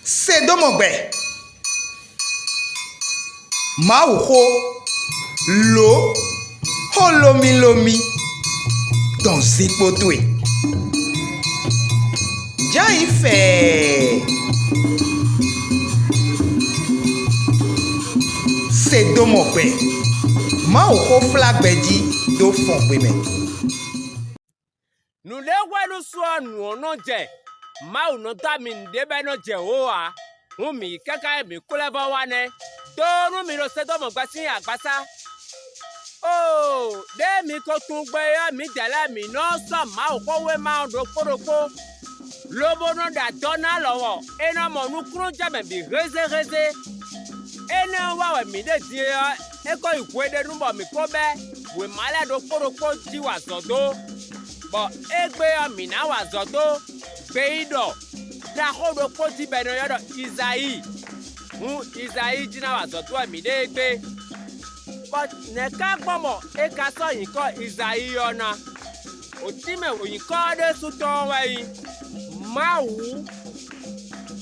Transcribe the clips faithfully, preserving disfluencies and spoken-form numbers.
Se dó mɔ gbɛ. Mawuxó, lǒ, xó lómílómí dɔn zinkpo towe. Jǎ yi fɛɛ. Se dó mɔ gbɛ. Mawuxó flá gbɛ jí dó fɔn xwe mɛ. Nǔɖé hwenu su ɔ́, nǔ ɔ́ nɔ jɛ. Mawu nɔ dó ami nǔɖé bɔ é nɔ jɛ wǒ ǎ. Hǔn mǐ yi káká e mǐ kú lɛ́ vɔ́ wá nɛ́, dó nú mi ɖo Sodɔ́mu gbɛ sín agbasá. Oo, ɖěe mi ko tunwun gbɔn é ɔ́, mǐdɛɛ lɛ́ɛ mǐ nɔ sɔ́ Mawuxówéma ɔ́ ɖokpó ɖokpó, lobo nɔ ɖo adɔ ná lɔwɔ; è nɔ mɔ nukúnnú jɛ mɛ bǐ hézéhézé. Énɛ́ ɔ́ wa wɛ mǐ ɖe din é ɔ́, é ko yi hweɖénu bɔ mǐ ko bɛ́ wěma lɛ́ɛ ɖokpó ɖokpó jí wa azɔ̌ dó, bɔ égbé ɔ́, mǐ ná wa azɔ̌ dó gbeyíɖɔ ɖaxó ɖokpó jí bɔ è nɔ ylɔ́ ɖɔ Izayíi. Hǔn Izayíi jí ná wa azɔ̌ dó wɛ mǐ ɖe égbé. Bɔ nɛ̌ ka gbɔn bɔ è ka sɔ́ nyǐkɔ Izayíi ɔ́ ná? Òtínmɛ nyǐkɔ ɔ́ ɖésú tɔn ɔ́ wɛ nyí Mawu.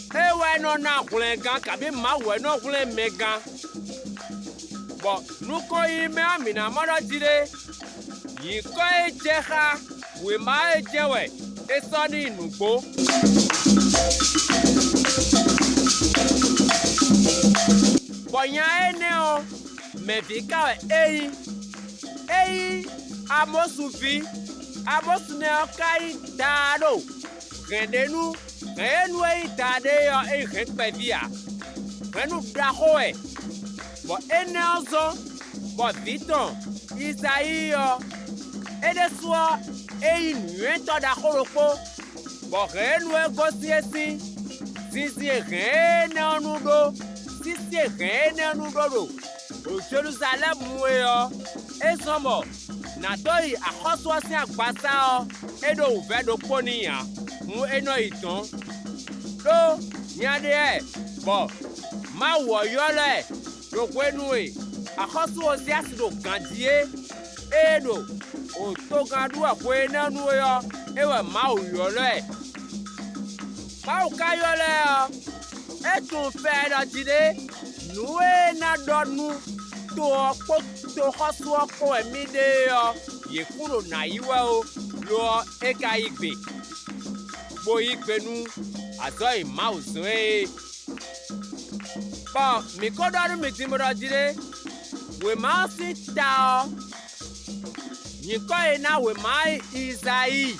É wɛ nɔ ná hwlɛngán, kabǐ Mawu wɛ nɔ hwlɛ́n mɛ gán. Bɔ nukɔn yi mɛ ɔ́, mǐ ná mɔ ɖɔ jí ɖé, nyǐkɔ e jɛ xá wěma e jɛ wɛ è sɔ́ n'i nǔgbó. Bɔ nya énɛ́ ɔ́, mɛ̌ ví ka wɛ é nyí? É nyí Amɔ́su ví. Amɔ́su nɛ́ ɔ́ ka nyí daaɖo hɛ̌nɖénu. Hɛ̌n e nú é nyí daaɖé ɔ́, é nyí hɛ̌n kpɛví ǎ; hɛ̌nnu ɖaxó wɛ. Bɔ énɛ́ ɔ́ zɔ́n bɔ vǐ tɔn Izayíi ɔ́, é ɖésú ɔ́, é nyí nǔnywɛ́tɔ́ ɖaxó ɖokpó, bɔ hɛ̌n e nú é gosín é sín zinzin e hɛ̌n énɛ́ ɔ́ nú ɖó sísí e hɛ̌n énɛ́ ɔ́ nú ɖó ɖo ɖo Jeluzalɛ́mu é ɔ́, é zɔ́n bɔ nǎ dó yi axɔ́sú ɔ́ sín agbasá ɔ́, é ɖó wǔvɛ́ ɖokpó n'i ǎ; hǔn é nɔ yi dɔ̌n. Ɖó nya ɖé wɛ bɔ Mawu ɔ́ ylɔ́ ɛ ɖo hwenu e axɔ́sú Ozyási ɖo gǎn jí é, ée ɖo togán ɖu wɛ hwe énɛ́ nu é ɔ́, é wɛ Mawu ylɔ́ ɛ. Mawu ka ylɔ́ ɛ ɔ́, é tunwun fɛ ɖɔ jí ɖé nǔ e é ná ɖɔ nú to ɔ́ kpó toxɔ́sú ɔ́ kpó wɛ mì ɖe é ɔ́, yě kún ɖo nǎ yí wɛ ó; lo ɔ́, é ka yí gbe, bó yí gbe nú azɔ̌ e Mawu zɔ́n ɛ é. Bɔ mǐ ko ɖɔ nú mi din bó ɖɔ jí ɖé: wěma ɔ́ sín ta ɔ́, nyǐkɔ e ná wěma ɔ́ nyí Izayíi.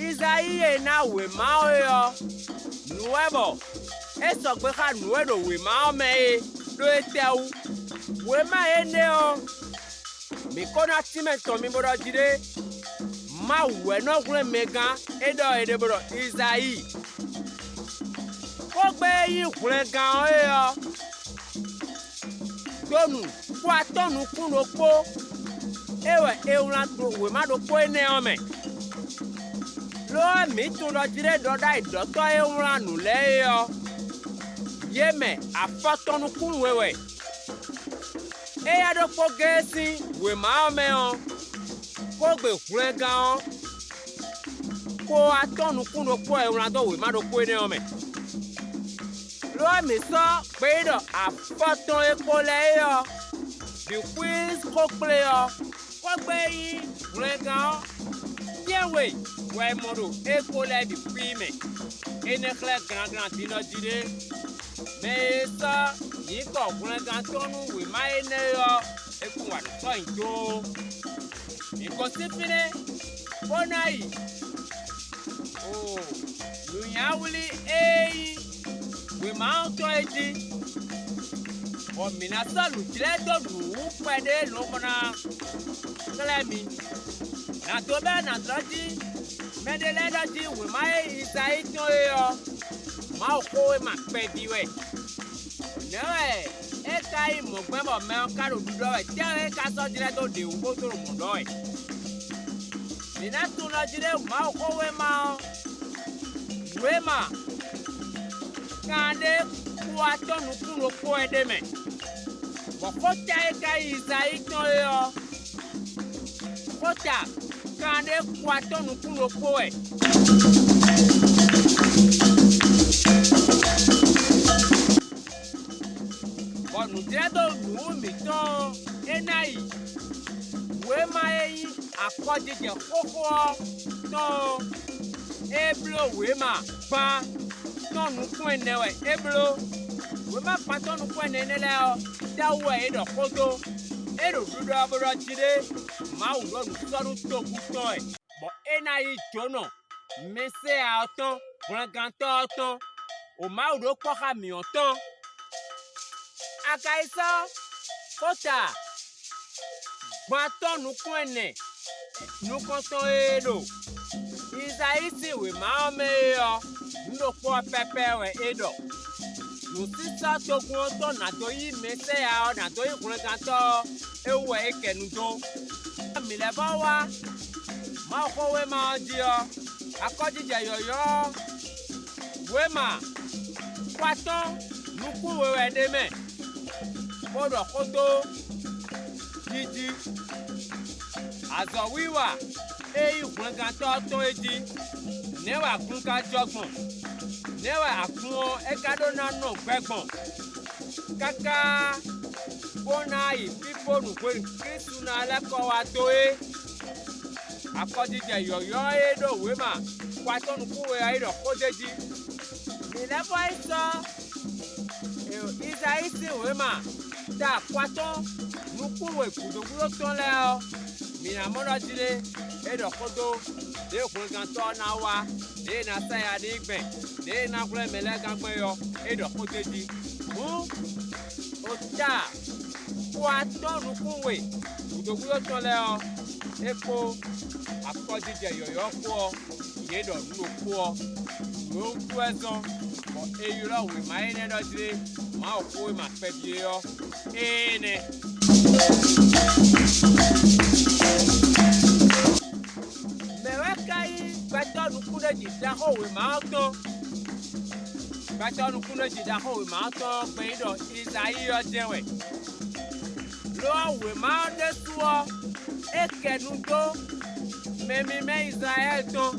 Izayíi e ná wěma ɔ́ é ɔ́, nǔ wɛ bɔ é sɔgbe xá nǔ e ɖo wěma ɔ́ mɛ é; ɖó étɛ́wú? Wěma énɛ́ ɔ́, mǐ ko ná tínmɛ tɔn mi bó ɖɔ jí ɖé: Mawu wɛ nɔ hwlɛ́n mɛgán e ɖɔ è ɖe bó ɖɔ Izayíi. Xógbe e nyí hwlɛngán ɔ́ é ɔ́, ɖó nǔ kú atɔ́ nukún ɖokpó é wɛ è wlán dó wěma ɖokpó énɛ́ ɔ́ mɛ. Lo ɔ́, mǐ tunwun ɖɔ jí ɖé ɖɔ ɖ'ayǐ ɖɔtɔ́ e wlán nǔ lɛ́ɛ é ɔ́, yě mɛ afɔtɔn nukún we wɛ. Éyɛ́ ɖokpó géé sín wěma ɔ́ mɛ ɔ́, xógbe hwlɛngán ɔ́, ko atɔ́ nukún ɖokpó wɛ è wlán dó wěma ɖokpó énɛ́ ɔ́ mɛ. Lo ɔ́, mǐ sɔ́ gbeyíɖɔ afɔtɔn e kpo lɛ́ɛ é ɔ́ bǐ xwíí xó kplé ɔ́, xógbe e nyí hwlɛngán ɔ́, tɛ́nwe wɛ è mɔ ɖo é kpo lɛ́ɛ bǐ xwíí mɛ. Énɛ́ xlɛ́ glanglan din ɔ́ jí ɖé. Mɛ e sɔ́ nyǐkɔ hwlɛngán tɔn nú wěma énɛ́ é ɔ́, é kún wa nǔ sɔ́ nyi dó ó. Mǐ gosín fínɛ́, bó ná yi oo nǔnywɛ́wlí e nyí wěma ɔ́ tɔn é jí, bɔ mǐ ná sɔ́ nǔjlɛ́ dó nǔ wú kpɛɖé lɔmɔ̌ ná xlɛ́ mi. Nǎ dó bɛ́ nǎ tlɔ́ jí mɛɖé lɛ́ɛ ɖɔ jí wěma e Izayíi tɔn é ɔ́, Mawuxówéma kpɛví wɛ. Nɛ̌ wɛ é ka nyí mɔ̌ gbɛn bɔ mɛ ɔ́ ka ɖo ɖiɖɔ wɛ tɛ́nwe é ka sɔ́ jlɛ́ dó ɖě wú bó dó ɖo mɔ̌ ɖɔ wɛ? Mǐ ná tunwun ɖɔ jí ɖé Mawuxówéma ɔ́, wěma kanɖé kú atɔ́ nukún ɖokpó wɛ ɖ'é mɛ, bɔ xó tɛ́ é ka nyí Izayíi tɔn é ɔ́, xó ta kanɖé kó atɔ́ nukún ɖokpó wɛ. Bɔ nǔjlɛ́dó nǔ mǐtɔn ɔ́, é ná yi. Wěma e nyí akɔjijɛ xóxó ɔ́ tɔn ɔ́, é bló wěma gban tɔn nukún ɛnɛ wɛ é bló. Wěma gban tɔn nukún ɛnɛ énɛ́ lɛ́ɛ ɔ́, Tawú wɛ é ɖɔ xó dó. É ɖo ɖiɖɔ ɔ́ bó ɖɔ jí ɖé, Mawu ɖo nǔ sɔ́ nú togun tɔn wɛ, bɔ é ná yí jǒnɔ mɛsɛ́ya ɔ́ tɔn, hwlɛngántɔ́ ɔ́ tɔn, o Mawu ɖó kpɔ́ xá mǐ ɔ́ tɔn. A ka yi sɔ́ xóta gban atɔ́ nukún ɛnɛ nukɔntɔn e ɖo Izayi sín wěma ɔ́ mɛ é ɔ́, nǔ ɖokpó ɔ́ pɛ́pɛ́ wɛ é ɖɔ: Nǔsísá togun ɔ́ tɔn nǎ dó yí Mɛsɛ́ya ɔ́, nǎ dó yí hwlɛngántɔ́ ɔ́, é wú wɛ é kɛ nu dó. Mǐ lɛ́ vɔ́ wá Mawuxówéma ɔ́ jí ɔ́, akɔjijɛ yɔ̌yɔ́ ɔ́, wěma kó atɔ́n nukún we wɛ ɖ'é mɛ, bó ɖɔ xó dó jí jí. Azɔ̌wiwa e nyí hwlɛngántɔ́ ɔ́ tɔn é jí. Nɛ̌ wɛ agun ka jɔ gbɔn? Nɛ̌ wɛ agun ɔ́ é ka ɖó ná nɔ gbɛ gbɔn? Káká bó ná yi fífó nǔ hwenu Klísu ná lɛ́ kɔ wá dó é. Akɔjijɛ yɔ̌yɔ́ e ɖo wěma kó atɔ́ nukún we ɔ́ yi ɖɔ xó d'é jí. Mǐ lɛ́ vɔ́ yi sɔ́ Izayi sín wěma ta kó atɔ́n nukún we gǔdo gúdo tɔn lɛ́ɛ ɔ́, mǐ ná mɔ ɖɔ jí ɖé, é ɖɔ xó dó, ɖěe hwlɛngántɔ́ ɔ́ ná wá, ɖěe è nǎ sa ya n'i gbɛn, ɖěe è nǎ hwlɛ́n mɛ lɛ́ɛ gán gbɔn é ɔ́, é ɖɔ xó d'é jí. Hǔn, ota kó atɔ́n nukún we gǔdo gúdo tɔn lɛ́ɛ ɔ́, é kpó akɔjijɛ yɔ̌yɔ́ kpó ɔ́, yě ɖɔ nǔ ɖokpó ɔ́. Nǔ e wútu wɛ zɔ́n bɔ è ylɔ́ wěma énɛ́ ɖɔ jí ɖé Mawuxówéma kpɛví é ɔ́, énɛ́. Mɛ̌ wɛ ka nyí gbɛtɔ́ nukúnɖéjǐ ɖaxó wěma ɔ́ tɔn? Gbɛtɔ́ nukúnɖéjǐ ɖaxó wěma ɔ́ tɔn ɔ́ gbɛn nyí ɖɔ Izayi ɔ́ jɛ́n wɛ. Lo ɔ́, wěma ɔ́ ɖésú ɔ́, é kɛ nu dó mɛ mímɛ́ Izlayɛ́li tɔn,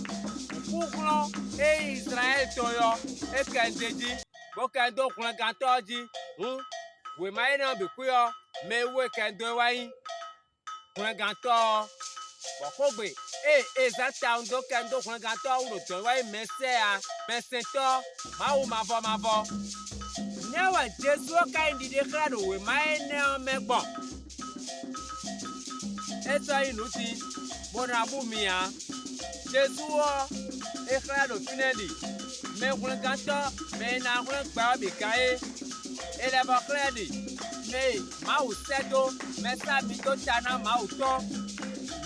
kúhlɔ́n e nyí Izlayɛ́li tɔn é ɔ́, é kɛ nu d'é jí, bó kɛ nu dó hwlɛngántɔ́ ɔ́ jí. Hǔn, wěma énɛ́ ɔ́ bǐ xwí ɔ́, mɛ e wú è kɛ nu dó é wɛ nyí hwlɛngántɔ́ ɔ́, bɔ xógbe e è zán tawun dó kɛ nu dó hwlɛngántɔ́ ɔ́ wú ɖo dɔ̌n wɛ nyí Mɛsɛ́ya, mɛsɛntɔ́, Mawu mavɔ mavɔ. Nɛ̌ wɛ Jezu ɔ́ ka nyí ɖiɖe xlɛ́ ɖo wěma énɛ́ ɔ́ mɛ gbɔn? É sɔ́ nyí nǔ din, bó ná bú mi ǎ. Jezu ɔ́, è xlɛ́ ɖo fínɛ́ ɖi mɛhwlɛ́ngántɔ́, mɛ e ná hwlɛ́n gbɛ ɔ́ bǐ gán é. È lɛ́ vɔ́ xlɛ́ ɖi mɛ e Mawu sɛ́ dó mɛsámídótaná Mawu tɔn.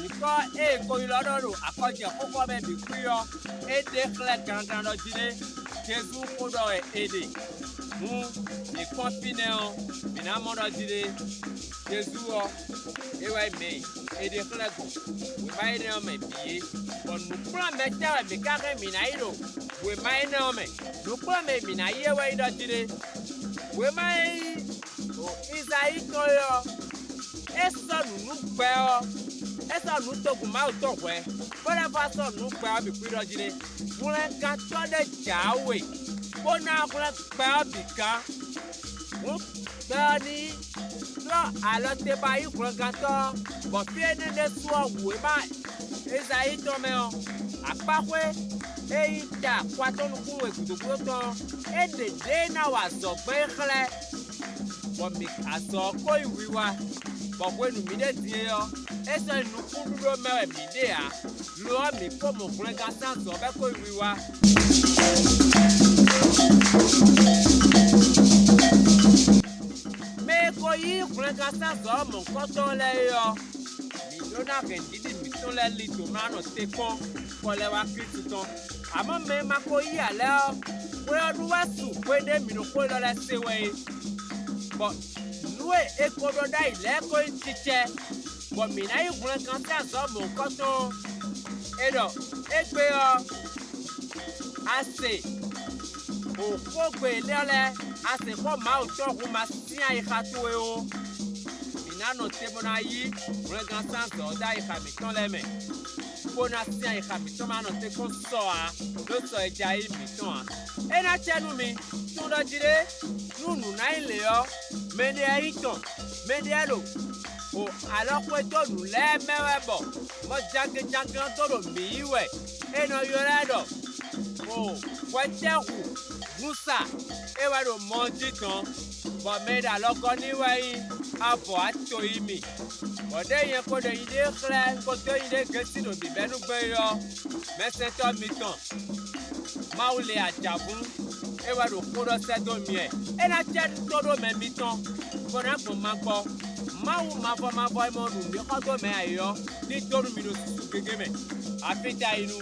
Nyǐkɔ e è ko ylɔ́ ɖɔ ɖo akɔjɛxóxó mɛ bǐ xwí ɔ́, é ɖe xlɛ́ gangan ɖɔ jí ɖé: Jezu xó ɖɔ wɛ è ɖe. Hǔn, mǐ kpɔ́n fínɛ́ ɔ́, mǐ ná mɔ ɖɔ jí ɖé: Jezu ɔ́, é wɛ nyí mɛ e è ɖe xlɛ́ gbɔn wěma énɛ́ ɔ́ mɛ bǐ é, bɔ nǔkplɔ́nmɛtɛ́ wɛ mǐ ka hɛn mǐ ná yi ɖo wěma énɛ́ ɔ́ mɛ. Nǔkplɔ́nmɛ e mǐ ná yi é wɛ nyí ɖɔ jí ɖé: Wěma e nyí Izayi tɔn é ɔ́, é sɔ́ nǔ nú gbɛ ɔ́, é sɔ́ nǔ togun Mawu tɔn hwɛ̌, bó lɛ́ vɔ́ sɔ́ nǔ nú gbɛ ɔ́ bǐ xwí ɖɔ jí ɖé: Hwlɛngántɔ́ ɖé jǎwe, bó ná hwlɛ́n gbɛ ɔ́ bǐ gán. Hǔn, gbɛ ɔ́ ní tlɔ́ alɔ te ba yí hwlɛngántɔ́ ɔ́, bɔ fí énɛ́ ɖésú ɔ́ wěma Ezayíi tɔn mɛ ɔ́, akpáxwé e nyí ta kɔ atɔ́ nukún we gǔdo gúdo tɔn ɔ́, é ɖe lě e é ná wa azɔ̌ gbɔn é xlɛ́, bɔ mǐ azɔ̌ ɔ́ ko nyí wiwa, bɔ hwenu mǐ ɖe din é ɔ́, é sɔ́ nyí nukúnɖíɖó mɛ wɛ mǐ ɖe ǎ; lo ɔ́, mǐ ko mɔ hwlɛngán sín azɔ̌ bɔ é ko nyí wiwa. Mɛ e ko yí hwlɛngán sín azɔ̌ mɔ̌hunkɔtɔn lɛ́ɛ é ɔ́, mǐ ɖó ná hɛn nǔɖiɖi mǐtɔn lɛ́ɛ lí dǒ ná nɔ te kpɔ́n kɔ lɛ́ wá Klísu tɔn. Amɔ̌, mɛ e ma ko yí ǎ lɛ́ɛ ɔ́, xwe ɔ́ ɖu wɛ su hwe ɖé mǐ ɖo xó élɔ́ lɛ́ɛ se wɛ é, bɔ nǔ e è ko ɖɔ ɖ'ayǐ lɛ́ɛ ko nyí cicɛ, bɔ mǐ ná yí hwlɛngán sín azɔ̌ mɔ̌hunkɔtɔn ɔ́. È ɖɔ: Égbé ɔ́, a se xógbe élɔ́ lɛ́ɛ, a se xó Mawu tɔn hun ma sín ayixa towe ó. Mǐ ná nɔ te bó ná yí hwlɛngán sín azɔ̌ ɔ́ dó ayixa mǐtɔn lɛ́ɛ mɛ. bó ná sín ayixa mǐtɔn ma nɔ tɛ́nkpɔ́n sɔ ǎ ɖó sɔ e jɛ ayǐ mǐtɔn ǎ. É ná cɛ nú mi, tunwun ɖɔ jí ɖé, nú nǔ ná nyí lě ɔ́, mɛɖé wɛ nyí tɔn, mɛɖé wɛ ɖo o alɔxwé dó nǔ lɛ́ɛ mɛ wɛ bɔ mɔjagbejagbɛ́n ɔ́ dó ɖo mǐ yí wɛ. È nɔ ylɔ́ ɛ ɖɔ o hwɛtɛ́hu hunsa, é wɛ ɖo mɔ ɔ́ jí dɔn, bɔ mɛ e ɖo alɔgɔ́ n'i wɛ nyí avɔ ato yi mì, bɔ ɖěe nyɛ ko ɖo nyiɖée xlɛ́ kó dó nyiɖée gěsin ɖo bǐbɛ́núgbɛ́ é ɔ́, mɛsɛntɔ́ mitɔn, Mawu lě ajǎvún, é wɛ ɖo xó ɖɔ sɛ́ dó mi wɛ. É ná cɛ tó ɖó mɛ mitɔn, bó ná gbɔn magbɔ. Mawu mavɔ mavɔ e mɔ nǔ mǐ xɔ dó mɛ ǎ é ɔ́, ní dó nú mi ɖo susu gégé mɛ. Afíta yi nu.